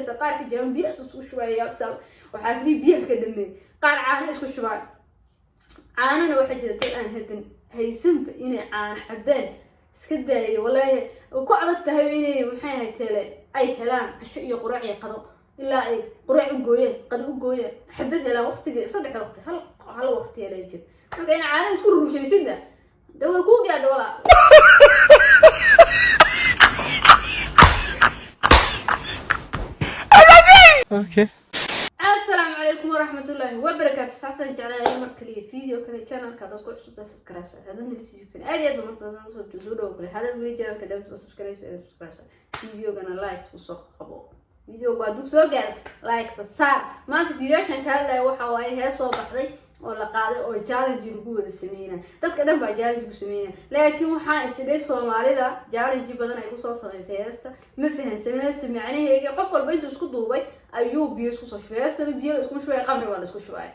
Arkaysa qaar xijaaban biyo isku shubaya, yaabsaab oo xaafidihii biyaha ka dhameeyay, qaar caano isku shubaayo. Caanana waxaa jira dad aan hadan haysanba inay caano cabaan iska daayay. Wallaahi ku adag tahay inay, maxay ahayd, tele ay helaan casho iyo quraac iyo qado, ilaa ay quraac u gooyeen, qado u gooyeen, xabad helaan waqtiga saddexda waqti, hal hal waqti helay jir. Marka ina caanaha isku rurushaysinda de way kuu gaadho walaa. Okay. Asalaamu calaykum waraxmatullaahi wabarakaatu. Saasaan jeclahay mar kaliya video kale. Channelka hadaad ku cusubtaa, subscribe saar. Haddaad nala sii joogtaan, aad iyo aad baa soo soo dhowo kale. Haddaad weli channelka dabta subscribe saar, subscribe saar, videogana like kusoo qabo. Videoga hadduu soo gaaro, like ta saar. Maanta videoshan ka hadlaya waxa waaye hees soo baxday oo la qaaday oo challenge lagu wada sameynaya. Dadka dhan baa challenge ku sameynaya, laakiin waxaa isidhay Soomaalida challenge badan ay kusoo samaysay heesta ma fahansanin heesta macnaheega. Qof walba intuu isku duubay ayuu biyo isku soo shubay. Heestana biyo la iskuma shubay, qamri baa la isku shubay.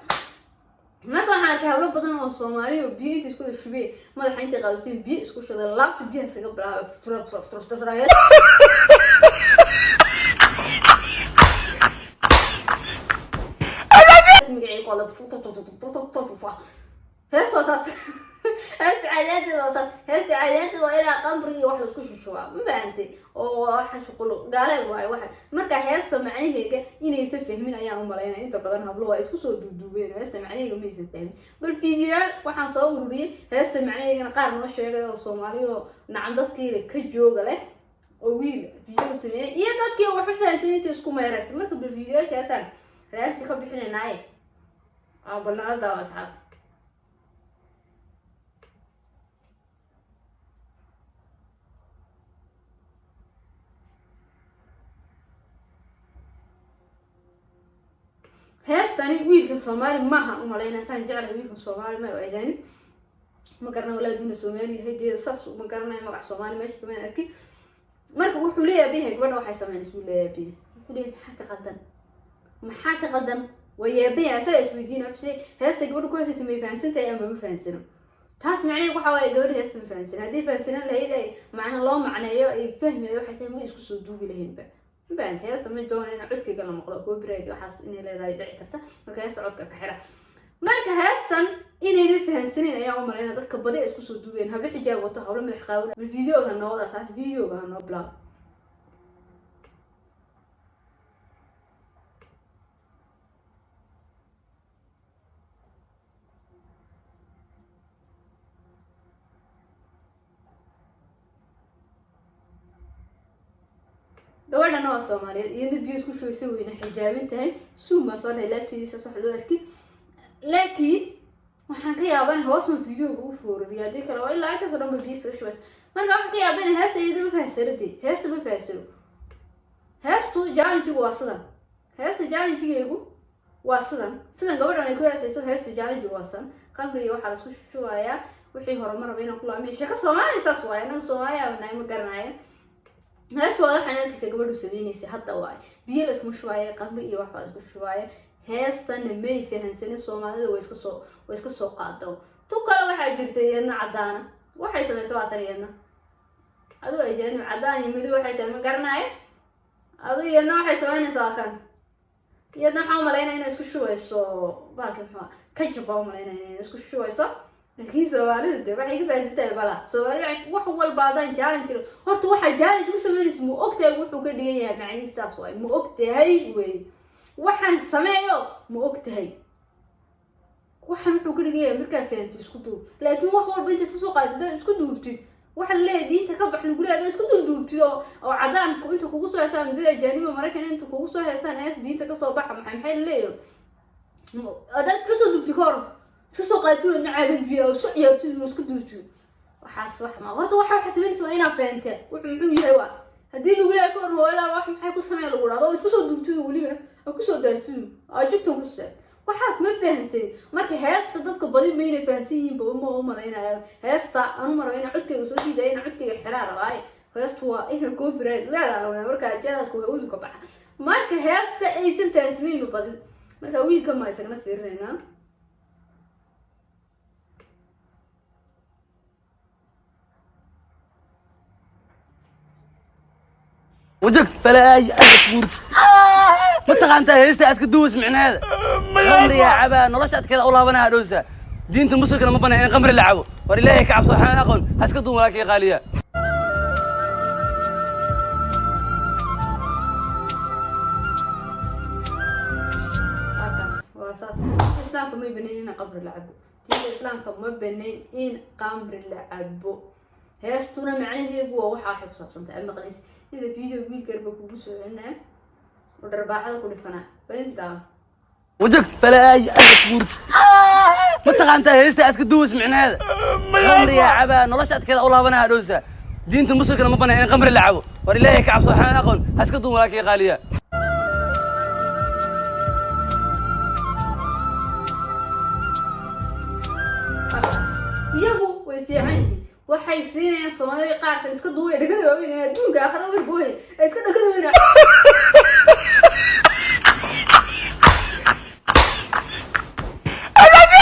Marka waxaan arkay hablo badan oo Soomaali oo biyo inta isku wada shubeen, madaxa intay qabateen biyo isku shuday, laabta biyaha iskaga bilaabay. Magacii ku hadla heesta waa saas. Heesta caadiyaanteeda waa saas. Heesta caadiyaanteeda waa ilaa qamri iyo wax laisku shushubaa, ma fahantay? Oo waxa shuqulo gaaleed waayo waxa. Marka heesta macnaheega inaysan fahmin ayaan u malaynaya. Inta badan hablo waa isku soo duuduubeen, heesta macnaheega maysan fahmin. Bal fiidiyoyaal waxaan soo ururiyey heesta macnaheegana qaar noo sheegay oo Soomaali oo nacam dadkiila ka jooga leh oo wiil video sameeyey iyo dadkii waxba fahansan inta isku meeraysa. Marka bal fiidiyoyaashaasaan reaction ka bixinaynaaye aan bal nala daawo, asxaabta. Heestani wiilkan Soomaali maaha u malaynaya, saan jeclahay. Wiilkan Soomaali ma, waa ajaanib, ma garana walaa duuna Soomaali yahay deeda saas ma garanayo. Magac Soomaali meesha kamaan arkin. Marka wuxuu leeyahay biyaha gabadha waxay sameynaysa uu leeyahay biyaha. Wuxuu leeyahay maxaa ka qaldan, maxaa ka qaldan? Waa yaabaya, asaga isweydiina. Wuxuu heesta gabadha ku heysata may fahansan tahay ama ma fahansano? Taas macnaheed waxa waaye gabadha heesta ma fahansano. Haddii fahansanaan lahayd, ay macna loo macneeyo ay fahmayo waxay tahay, ma isku soo duubi lahaynba, ma fahantay? Heesta ma doono in codkayga la maqlo, copyright waxaas inay leedahay dhici karta. Marka heesta codka ka xira. Marka heestan inayna fahansaneyn ayaa u malaynaya dadka badi ay isku soo duubeen, hablo xijaab wato, hablo madax qaawan. Bal videoga ha noo wada, asaas videoga ha noo bilaabo. Gabadhana waa Soomaaliyeed, iyada biyo isku shubeysa, weyna xijaabin tahay, suum baa soo dhahay laabteediisaas wax loo arkin. Laakiin waxaan ka yaaban hoos ma videoga u foorariyo, haddii kale waa ilaa intaasoo dhan ba biyo iskaga shubaysa. Marka waxaan ka yaaban heesta iyada ma fahansano dee, heesta ma fahansano. Heestu challenge-gu waa sidan, heesta challenge-geegu waa sidan, sidan gabadhan ay ku heesayso. Heesta challenge-gu waa sidan, qamriga waxaa laisku shubayaa. Wixii horumar raba inaan ku laamiyo sheeko Soomaaliya saas waaye. Anaga Soomaaliya nahay, ma garanayo. Heestu waa waxaan arkaysa gabadhu sameynaysa hadda waaye, biyo la isku shubaaya, qamri iyo wax baa la isku shubaaya. Heestana may fahansanin Soomaalida, way iska soo qaado. Tu kale waxaa jirta iyadna caddaana, waxay samaysa waa tan iyadna. Adigo ajaanib caddaan iyo madow waxay tahay ma garanayo. Adigo iyadna waxay samaynaysaa waa kan. Iyadna waxaa umalaynaya inay isku shubayso bahalka, muxuu kajab baa umalaynaya inay isku shubayso. Laakiin Soomaalida de waxay ka fahansan tahay bala. Soomaalida wax walba haddaan challenge jiro, horta waxaa challenge ku sameynaysa ma ogtahay wuxuu ka dhigan yahay macnihiis? Saas waay, ma ogtahay wey waxaan sameeyo, ma ogtahay waxaan wuxuu ka dhigan yahay? Markaa fahamtid isku duub. Laakiin wax walba intaad iska soo qaatid hadaad isku duubtid, waxa laleeyahay diinta ka bax lagu leeyahay. Hadaad isku duubduubtid oo cadaanku inta kugu soo heesaan, dad ajaaniba Maraykan inta kugu soo heesaan hees diinta kasoo baxa, maxay laleeyahay? Hadaad iska soo duubtid, ka hor iska soo qaatid adna caagad biyo oo isku ciyaartid oo isku duubtid, waxaas wax ma. Horta waxa samaynaysa waa inaa fahantaa wuxuu muxuu yahay. Waa haddii lagu leeyahay ka hor hooyadaa wax maxay ku samee lagu dhahdo oo iska soo duubtid, weliba oo kusoo daartid oo jugtan kusoo saartid, waxaas ma fahansanin. Marka heesta dadka badi mayna fahansan yihiin ba ma u malaynayo. Heesta anu maraba inaa codkayga soo siidaya, inaa codkayga xiraa rabaaye. Heestu waa ina copyright leedaa la marka channelka hawadu ka baxa. Marka heesta aysan fahansanayn ba badin. Marka wiilka ma isagna fiirinaynaa. وجهك فلا اي. Ma taqaantaa heesta iska duwas micnaheeda? Qamriyaa cabaa, nolosha adkeeda u laabanaya hadhowsa. Diinta Muslimkana ma banaan in qamri la cabo. War Ilaahay ka cabso, waxaan aqoon ha iska duwan, walaalkay qaaliya. Waakaas, waa saas. Islaamka may banayn in qamri la cabo. Diinta Islaamka ma banayn in qamri la cabo. Heestuna macnaheegu waa waxay ku saabsantay aad maqlaysa. Inta video wiil garba kugu soo celinaya oo dharbaaxada ku dhifanaa baintaa. Wajag balaay buurt. Ma taqaantaa heesta iska duwas micnaheeda? Qamriyaa cabaa, nolosha adkeeda u laabanaya hadhowsa. Diinta Muslimkana ma banaan in qamri la cabo. War Ilaahay ka cabso, waxaan aqoon ha iska duwan, walaalkay qaaliya. Iyagu way fiican yihiin, waxay siinayaan Soomaalida qaarkan iska duubay dhagada waaweyn ee adduunka aakhira wargoohay ee iska dhagada weyn.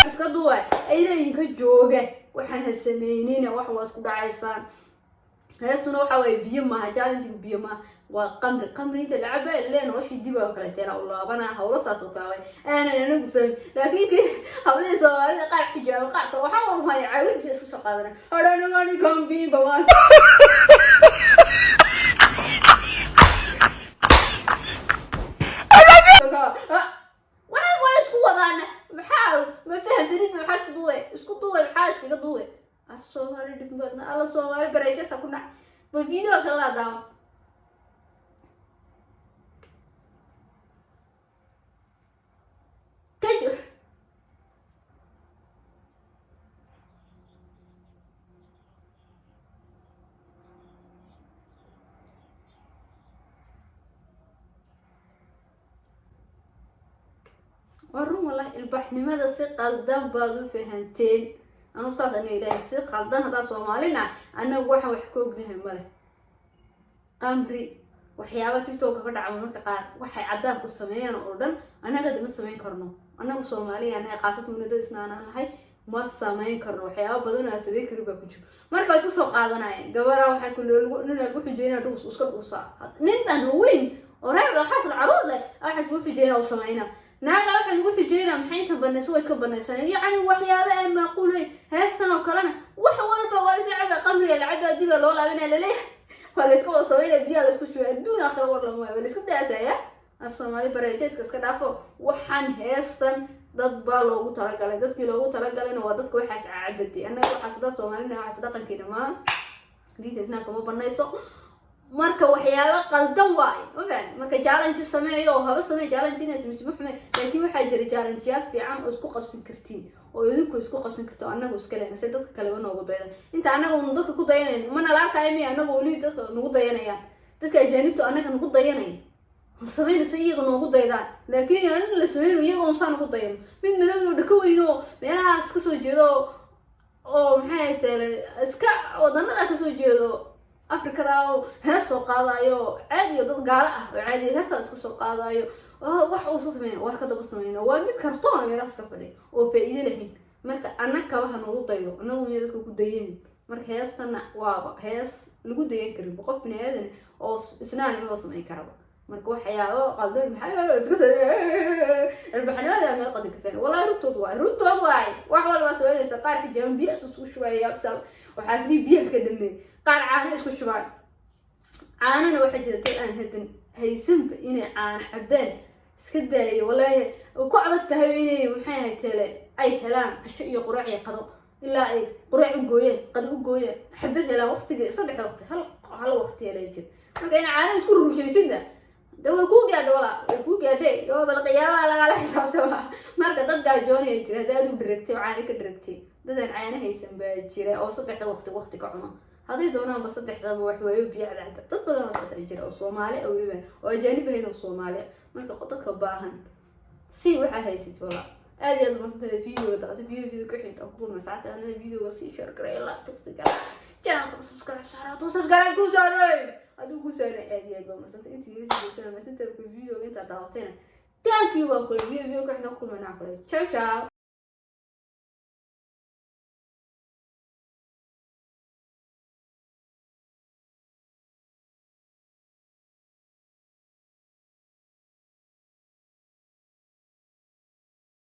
Iska duubay ay leeyihiin ka jooga, waxaan ha sameynina, wax waad ku dhacaysaan. Heestuna waxa waaye biyo maaha, challenge-gu biyo maaha, waa qamri. Qamri inta la caba lee noloshii dib oo kale teena u laabanaa. Hawlo saas oo kale waay aanan anagu fahmin, laakiin kii hawlihii Soomaalida qaar xijaabo, qaar kale waxaa walmaya caawid biyo isku soo qaadana odhanimani kambiinba waan. Waxa waa isku wadaana, maxaa ma fahamsanid? Maxaa isku duubay? Isku duubay, maxaa iskaga duubay? Ar Soomaali dhib badna, alla Soomaali bareejasa ku dhac. Ba video kale la daawo ka. Waa run wallahi, ilbaxnimada si qaldan baad u fahanteen. Anugu saas aniga Ilaahay si qaldan haddaa Soomaalina, anagu waxaan wax ka ognahay male. Qamri, waxyaaba TikToka ka dhaca marka qaar waxay caddaan ku sameeyaan oo dhan annaga ma samayn karno. Annagu Soomaaliya nahay, qaasatan weli dad isnaanaan nahay, ma samayn karno. Waxyaaba badan oo aan samayn karin baa ku jiro. Marka waa iska soo qaadanaya gabadha, waxay ku nin lagu xujeynaya dhuus iska dhuusaa, nin dhan weyn oo reer xaasal caruur leh waxaa isku xujeynaya oo sameynaa. Naaga waxaa lagu xujeynaya maxay intan banaysa, waa iska banaysanay. Yacni waxyaaba aan maaquulayn. Heestan oo kalena wax walba waa isa caba, qamriga la cabaa, dibaa loo laabanaya, laleeyahay waa la iska wada sameynaya, biyaha la isku shubaya, adduun aakhira war lama waayo, waa la iska daasaya. Af Soomaali bareejayska iska dhaafo. Waxaan heestan dad baa loogu talagalay, dadkii loogu talagalayna waa dadka waxaas cabaday. Annaga waxaas dad Soomaalina, waxaas dhaqankeena maaha, diinta Islaamka ma banayso. Marka waxyaaba qaldan waayo, ma fahan. Marka challenge sameeyo oo haba sameeyo challenge inaad sameyso ma xume, laakiin waxaa jira challenge-yaal fiican oo isku qabsan kartiin oo idinku isku qabsan karto. Annagu iska lehna say dadka kaleba noogu daydan. Inta annaga unu dadka ku dayanayno mana la arkaayo miya? Annaga weli dadka nagu dayanayaan, dadka ajaanibtu annaga nagu dayanaya ma samaynaysa, iyaga noogu daydaan. Laakiin in la sameyno iyaga unsaan nagu dayano, mid madow oo dhaka weyn oo meelahaas kasoo jeedo oo maxay tele iska wadanada kasoo jeedo Afrikada oo hees soo qaadayo caadi, oo dad gaalo ah oo caadi heestaa iska soo qaadayo oo wax uusa sameyna wax ka daba sameyna, waa mid kartoona meelahaas ka fadhiya oo faa'iido lahayn. Marka anna kabaha nagu daydo, annagu miya dadka ku dayanin? Marka heestana waaba hees lagu dayan karin, qof bini aadan oo isnaani maba samayn karaba. Marka waxyaabo qaldan maxaa iska ilbaxnimada meel qadin ka fahmay. Wallahi runtood waay, runtood waay. Wax walba samaynaysa, qaar xijaaban biyo isku shubaya, yaabsa waxaa fidii biyaha ka dhameey, qaar caano isku shubay. Caanana waxaa jira dad aan hadan haysanba inay caano cabaan iska daayay. Wallaahi ku adag tahay inay maxay ahayd tele ay helaan casho iyo quraac iyo qado, ilaa ay quraac u gooyeen, qado u gooyeen, xabad helaan waqtiga saddexda waqti hal hal waqti helay jir. Marka ina caano isku rushaysinda de way kuu gaadho, walaa way kuu gaadhe, yoobal qiyaabaha lagala xisaabtama. Marka dad gaajoonaya jira, hadda aad u dharagtay oo caano ka dharagtay, dadaan caano haysan baa jira oo saddexda waqti waqti ka cuna, hadday doonaanba saddexdaba wax waayo biyo cadcada. Dad badan oo saas ay jira oo Soomaali ah weliba, oo ajaanib ahayn oo Soomaali ah. Marka dadka baahan si waxaa haysid walaa. Aad iyo aad umasantahay videoga dacdo. Video ku xigta ku kulma saacada. Anada videoga sii share garay, like tagta gala, channelka subscribe saara, hadduu subscribe ku saaray, hadduu ku saaray. Aad iyo aad baa umadsantay intii yara sii joogtana, masantahay videoga intaa daawatayna. Thank you baan kule. Video ku xigta ku kulmanaa kule. Ciao ciao.